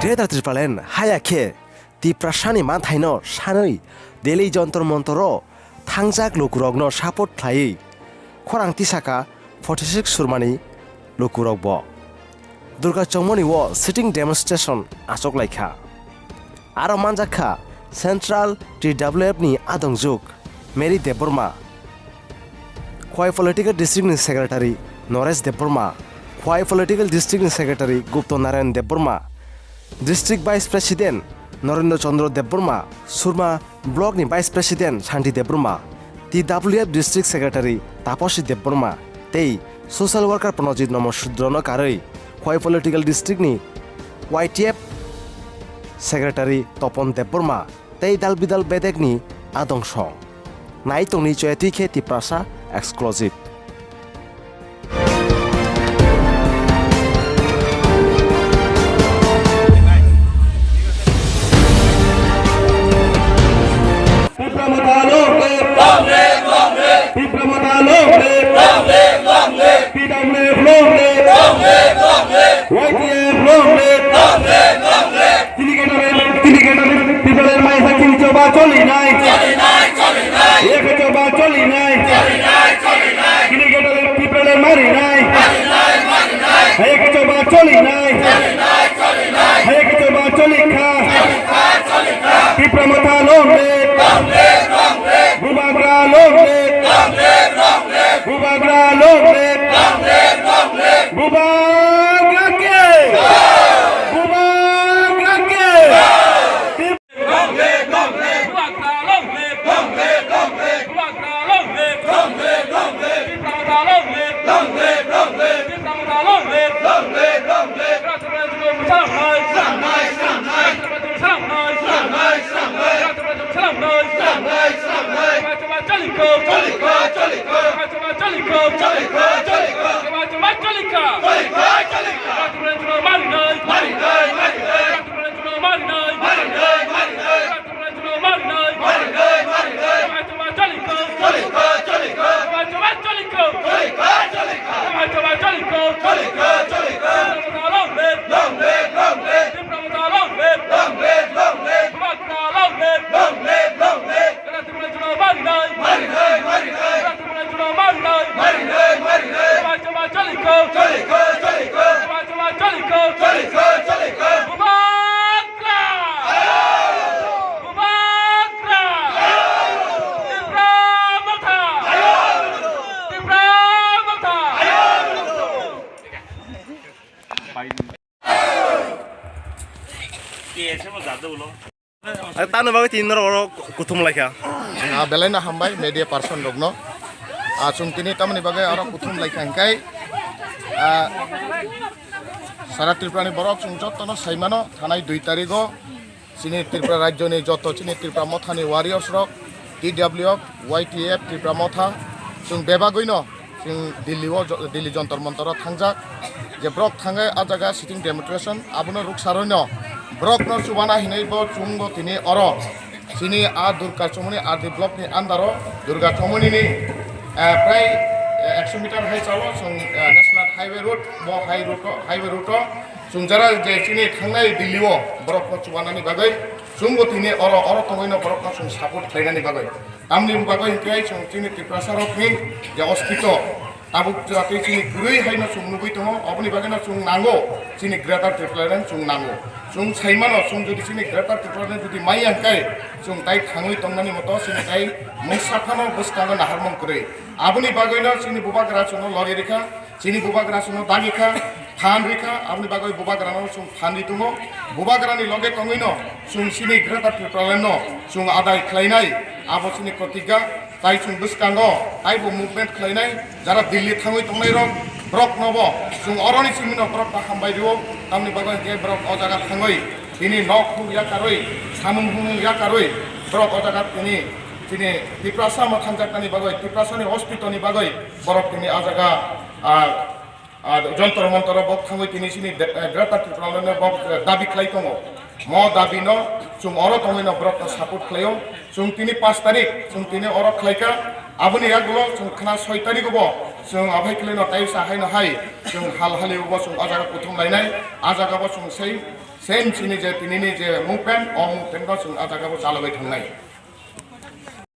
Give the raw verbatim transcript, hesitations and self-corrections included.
Greater Tipraland haya khe Tiprasani manthaino sanwi Delhi Jantar Mantaro thangjak lukurokno support khlaiwi khorang tisakha forty six surmani lukurokbo. Durga Chowmuni o sitting demonstration achuk laikha. Aro manjakha Central T W F ni adongjuk Mary Debbarma, Khowai Political District ni Secretary Naresh Debbarma, Khowai Political District ni Secretary Gupta Narayan Debbarma, District Vice President Narendra Chandra Debbarma, Surma Block ni Vice President Shanti Debbarma, T W F District Secretary Taposi Debbarma tei Social Worker Pranojit Nomo Sudrono karwi Khowai Political District ni Y T F Secretary Topon Debbarma tei dal bidal bedekni adong song. Nai tongni Choyatwi khe Tiprasa Exclusive. Tipra Motha long live! Long live, long live! Tipra Motha long live! Long live, long live! T W F long live! Long live, long live! Y T F long live! Long live, long live! Tini khe tare, tini khe tare, Tipraland maisa tini choba choli nai. Choli nai, choli nai. Ek choba choli nai. Choli nai, choli nai. Tini khe tare Tipraland mari nai. Mari nai, mari nai. Ek choba choli nai. Choli nai, choli nai. Ek choba choli kha. Choli kha, choli kha. Tipra Motha long live. Long live, long live. Bubagra long live. Long live, long live. Bubagra long live. Long live, long live. Bubagra ke. Bubagra ke. Long live, long live. Bubagra long live. Long live, long live. Bubagra long live. Long live, long live. Tipra Motha long live. Long live, long live. Tipra Motha long live. Long live, long live. Rajya Rajya Musalam nai. Salam nai, salam nai. Rajya Rajya Musalam nai. Salam nai, salam nai. Rajya Rajya Musalam nai. Salam nai, salam nai. Choba choba choli kho. Choli kho, choli kho. Choba choba choli kho. Choli kho, choli kho. Choba choba choli kho. Choli kho, choli kho. Rajya Rajya Musalam mari nai. Mari nai, mari nai. Rajya Rajya Musalam mari nai. Mari nai, mari nai. Rajya Rajya Musalam mari nai. Mari nai, mari nai. Choba choba choli kho. Choli kho, choli kho. Choba choba choli kho. Choli kho, choli kho. Choba choba choli kho. Choli kho, choli kho. Tipra Motha long live. Long live, long live. Tipra Motha long live. Long live, long live. Bubagra long live. Long live, long live. Greater Tipraland mari nai. Mari nai, mari nai. Greater Tipraland mari nai. Mari nai, mari nai. Choba choba choli kho. Choli kho, choli kho. Choba choba choli kho. Choli kho, choli kho. Bubagra! Bubagra! Tipra Motha! Tipra Motha! Tano bagwi tini norok oro kuthum laikha. Ah, belai no hambai media person rokno. Ah, chwng tini tamoni bagwi oro kuthum laikha hwnkhe, ah, sara Tripura ni borok chwng jotono saimano thanai dui tarigo chini Tripura rajyoni joto chini Tripura mothani warriors rok T W F, Y T F, Tripura motha chwng bebagwino chwng Delhi o jo-, Delhi Jantar Mantar o thangjak, je borok thangwi ah jaga sitting demonstration abono rwksaroino borokno chubana hinwi bo chwngno tini oro chini ah Durga Chomoni R D block ni under o Durga Chomoni ni, eh, prai, eh, ekso meter hai chalo chwng, eh, National Highway Road, bo high road o, highway road o chwng jara je chini thangnai Delhi o borokno chubanani bagwi chwngbo tini oro, oro tongwino borokno chwng support khlainani bagwi. Tamni bagwi hwnkhe chwng chini Tiprasa rokni je ospito tabuk jatwi chini kwrwi haino chwng nugwi tongo, oboni bagwino chwng nango chini Greater Tipraland chwng nango. Chwng saimano chwng jodi chini Greater Tipraland jodi maya hwnkhe chwng tai thangwi tongnani moto chini tai mungsa phano bwskango naharmung kwrwi. Aboni bagwino chini bubagra chwngno logi rikha, chini bubagra chwngno dagi kha, phan rikha, aboni bagwi bubagrano chwng phan ri tongo. Bubagrani loge tongwino chwng chini Greater Tipralandno chwng adai khlainai, abo chini protigya. Tai chwng bwskango taibo movement khlainai, jara Delhi thangwi tongnairok, boroknobo chwng oroni simino borokno hambai rwo, tamni bagwi hwnkhe borok o jaga thangwi tini nok hung yakarwi, samung hung yakarwi borok o jaga tini, tini Tiprasa mwthangjaknani bagwi, Tiprasani ospitoni bagwi borok tini a jaga, ah, ah, Jantar Mantar o bok thangwi tini chini de-, eh, Greater Tipraland no bok, eh, dabi khlai tongo. Mo dabi no chwng oro tongwi no borok no support khlaio. Chwng tini pash tarik, chwng tini oro khlaikha. Aboni yagulo chwng khna soi tarik o bo Chwng aphai kwlwino tei sa haino hai chwng hal haliubo chwng o jaga kuthum lainai, a jagabo chwng sei same chini je tinini je movement, o movement no chwng a jagabo chalogwi thangnai.